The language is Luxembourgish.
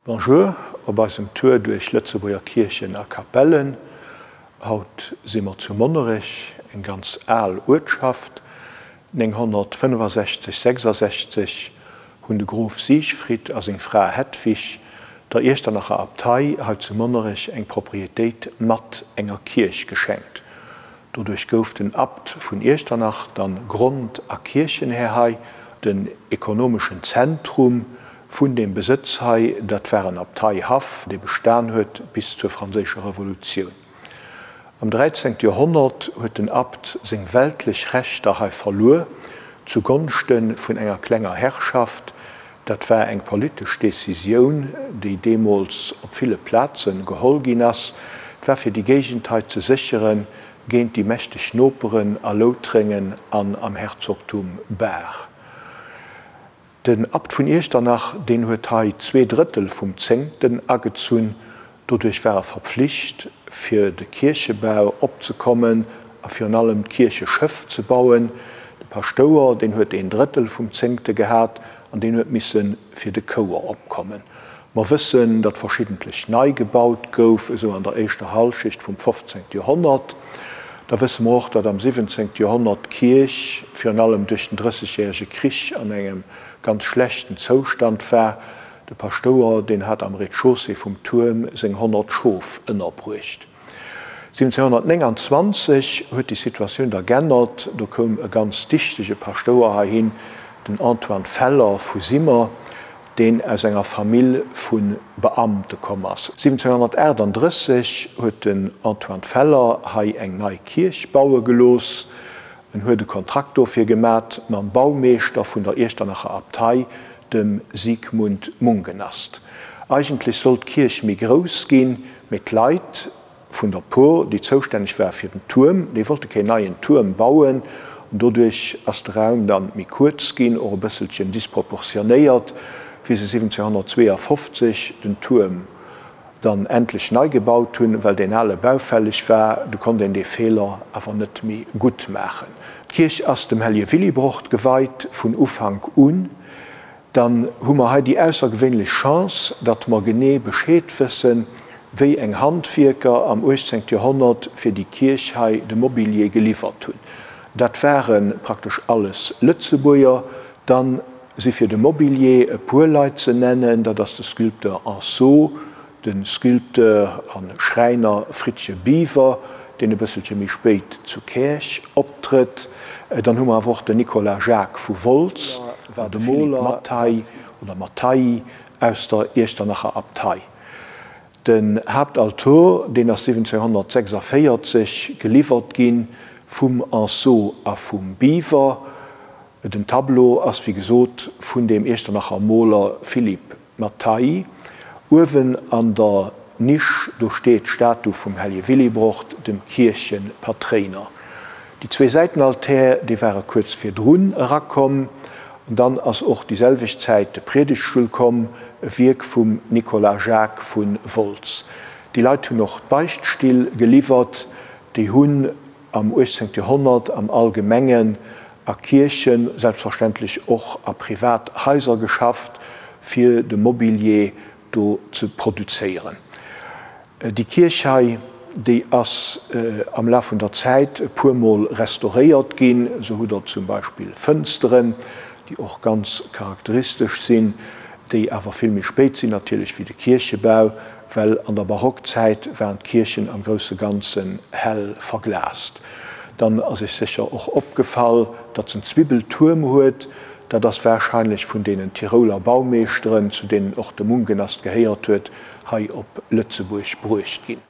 Bonjour, op eisem Tour duerch Lëtzebuerger Kierchen a Kapellen. Haut si mer zu Monnerech, eng ganz al Uertschaft. 965, 66 hunn de Grof Siegfried a seng Fra Hedwig der Iechternacher Abtei hei zu Monnerech eng Proprietéit mat enger Kierch geschenkt. Doduerch gouf den Abt vun Iechternach dann Grond a Kierchenhär hei. Den ekonomeschen Zentrum vun deem Besëtz hei, dat war en Abteihaff, dee bestan huet bis zur Franséischer Revolutioun. Am 13. Joerhonnert huet den Abt seng weltlech Rechter hei verluer, zu Gonschte vun enger klenger Herrschaft. Dat war eng politesch Decisioun, déi deemools op ville Plaze geholl ginn ass. Et war fir déi Géigend hei ze sécheren géint déi mächteg Noperen a Loutrengen an am Herzogtum Bar. Den Abt vun Iechternach, deen huet hei 2/3 vum Zéngten agezunn. Doduerch war e verpflicht, fir de Kierchebau opzekommen a virun allem d'Kiercheschëff ze bauen. De Paschtouer, deen huet een Drëttel vum Zéngte gehat an deen huet misse fir de Chouer opkommen. Mer wëssen, datt verschiddentlech nei gebaut gouf, esou an der éischter Halschecht vum 15. Joerhonnert. Da wësse mer och, datt am 17. Joerhonnert d'Kierch virun allem duerch den Drëssegjärege Krich an engem ganz schlechten Zoustand war. De Paschtouer, deen hat am Rez-de-chaussée vum Tuerm seng 100 Schof ënnerbruecht. 1729 huet déi Situatioun da g'ännert, do koum e ganz dichtege Paschtouer heihin, den Antoine Feller vu Simmer, deen aus enger Famill vu Beamte komm ass. 1738 huet den Antoine Feller hei eng nei Kierch baue gelooss. En huet e Kontrakt dofir gemat mam Baumeeschter vun der Iechternacher Abtei, dem Siegmund Mungenast. Eigentlech sollt d'Kierch méi grouss ginn, mee d'Leit vun der Por, déi zoustänneg war fir den Tuerm, déi wollte keen neien Tuerm bauen an doduerch ass de Raum dann méi kuerz ginn, och e bësselchen disproportionéiert, wéi se 1752 den Tuerm dann endlech nei gebaut hunn, well deen ale baufälleg war, du konnt een dee Feeler awer net méi gutt maachen. D'Kierch ass dem Hellje Willibrord geweit vun Ufank un. Dann hu mer hei déi aussergewéinlech Chance, datt mer genee Bescheed wëssen, wéi eng Handwierker am 18. Joerhonnert fir déi Kierch hei de Mobilier geliwwert hunn. Dat ware praktesch alles Lëtzebuerger. Dann Si fir de Mobilier e puer Leit ze nennen, dat ass de Sculpteur Anceaux, de Sculpteur a Schräiner Frittche Biwer, deen e bësselche méi spéit zu Käerch optrëtt. Dann hu mer awer och den Nicolas Jacques vu Wolz, an de Moler Mathay oder Mathaï aus der Iechternacher Abtei. Den Haaptaltor, deen ass 1746 geliwwert gi vum Anceaux a vum Biwer. Den Tableau ass wéi gesot vun dem Iechternacher Moler Philippe Mathay. Uewen an der Nisch, do steet d'Statu vum Hellje Willibrord, dem Kierchenpatréiner. Déi zwee Säitenaltär, déi ware kuerz virdrun erakomm. An dann ass och déi selwecht Zäit de Priedegtstull komm, e Wierk vum Nicolas Jacques vu Wolz. Déi Leit hunn och d'Beichtstill geliwwert. Déi hunn am 18. Joerhonnert am Allgemengen a Kierchen, selbstverständlech och a privat Haiser geschafft, fir de Mobilier do ze produzéieren. Déi Kierch hei, déi ass am Laf vun der Zäit e puer Mol restauréiert ginn. Esou hutt Der zum Beispill Fënsteren, déi och ganz charakteristesch sinn, déi awer vill méi spéit sinn natierlech wéi de Kierchebau, well an der Barockzäit waren d'Kierchen am grousse Ganzen hell verglast. Dann ass Iech sécher och opgefall, datt s'en Zwibbeltuerm huet. Dat ass warscheinlech vun deenen Tirouler Baumeeschteren, zu deenen och de Mungenast gehéiert huet, hei op Lëtzebuerg bruecht ginn.